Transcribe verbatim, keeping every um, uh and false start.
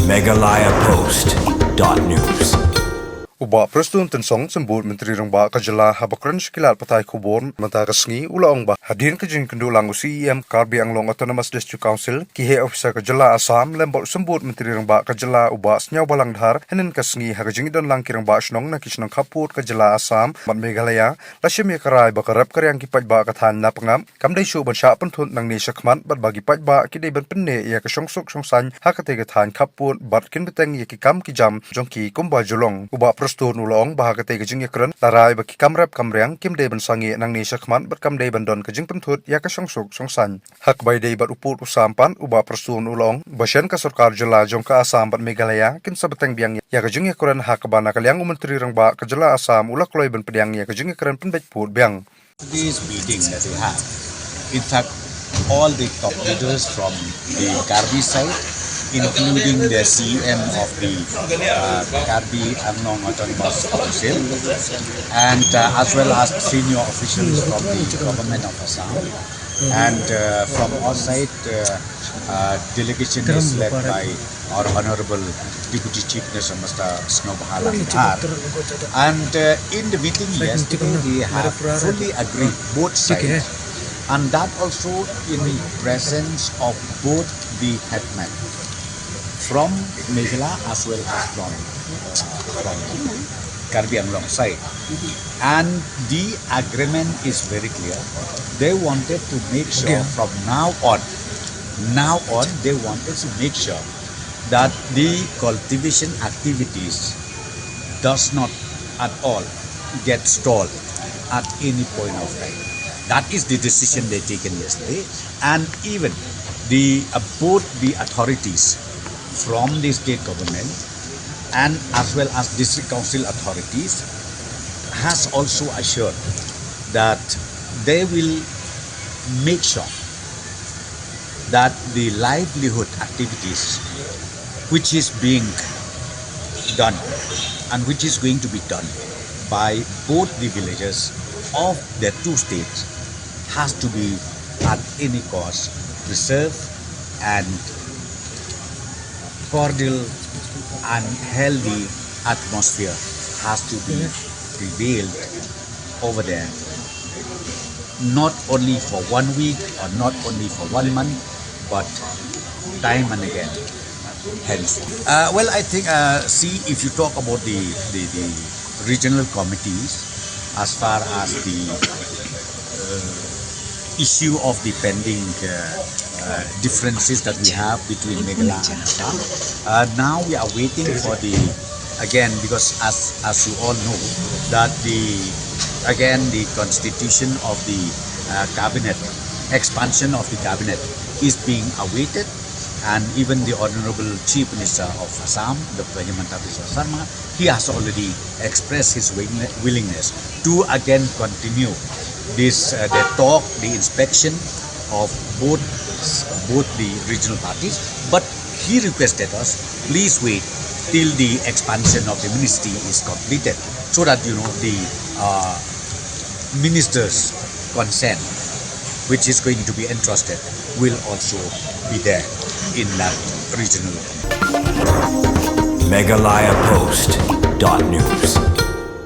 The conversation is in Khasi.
Meghalaya Post dot news. U Bah Prestone Tynsong, Symbud Myntri Rangbah ka jylla, haba kren sha ki lad pathai khubor mynta ka sngi, u la ong ba hadien ka jingïakynduh lang u C E M Karbi Anglong Autonomous District Council, ki heh officer ka jylla Assam, lem bad u Symbud Myntri Rangbah ka jylla u Bah Sniawbhalang Dhar, hynnin ka sngi ha ka jingdonlang ki rangbah shnong na ki shnong khappud ka jylla Assam bad Meghalaya, la shim ïa ka rai ba ka rep ka riang ki paidbah ka thaiñ Lapangap kam dei shuh ban shah pynthut nangne shakhmat, bad ba ki paidbah ki dei ban pynneh ïa ka shongsuk shongsaiñ ha katei ka thaiñ khappud, bad kin bteng ïa ki kam ki jam jong ki kumba ju long. U Bah Prestone u la ong ba ha katei ka jingïakren la rai ba ki kam rep kam riang kim dei ban sangeh nangne shakhmat, bad kam dei ban don ka jingpynthut ïa ka shongsuk shongsaiñ. Ha kaba ïadei bad u pud u sam pat, u Bah Prestone u la ong ba shen ka sorkar jylla jong ka Assam bad Meghalaya kin sa bteng biang ïa ka jingïakren, ha kaba na ka liang u Myntri Rangbah ka jylla Assam u la kloi ban pdiang ïa ka jingïakren pynbeit pud biang. This meeting that we have, in fact, all the top leaders from the Karbi side, including the C E M of the uh, Karbi Anglong Autonomous Council, and uh, as well as senior officials from the government of Assam, and uh, from our side, uh, uh, delegation is led by our Honorable Deputy Chief Minister, Mister Sniawbhalang Dhar. And uh, in the meeting yesterday, we have fully agreed both sides, and that also in presence of both the headmen from Meghalaya as well as from, uh, from Karbi Anglong side. And the agreement is very clear. They wanted to make sure from now on, now on, they wanted to make sure that the cultivation activities does not at all get stalled at any point of time. That is the decision they taken yesterday, and even the uh, both the authorities from the state government and as well as district council authorities has also assured that they will make sure that the livelihood activities which is being done and which is going to be done by both the villages of the two states has to be at any cost preserved, and cordial and healthy atmosphere has to be prevailed over there, not only for one week or not only for one month, but time and again. Hence, uh, well, I think, uh, see, if you talk about the, the, the regional committees, as far as the uh, issue of the pending uh, uh, differences that we have between Meghalaya and Assam, uh, now we are waiting for the, again, because as as you all know, that the, again, the constitution of the uh, cabinet, expansion of the cabinet, is being awaited, and even the Honorable Chief Minister of Assam, Doctor Himanta Biswa Sarma, he has already expressed his willing- willingness to again continue this uh, the talk, the inspection of both both the regional parties. But he requested us, please wait till the expansion of the ministry is completed, so that, you know, the uh, ministers' consent, which is going to be entrusted, will also be there in that regional. Meghalaya Post dot news.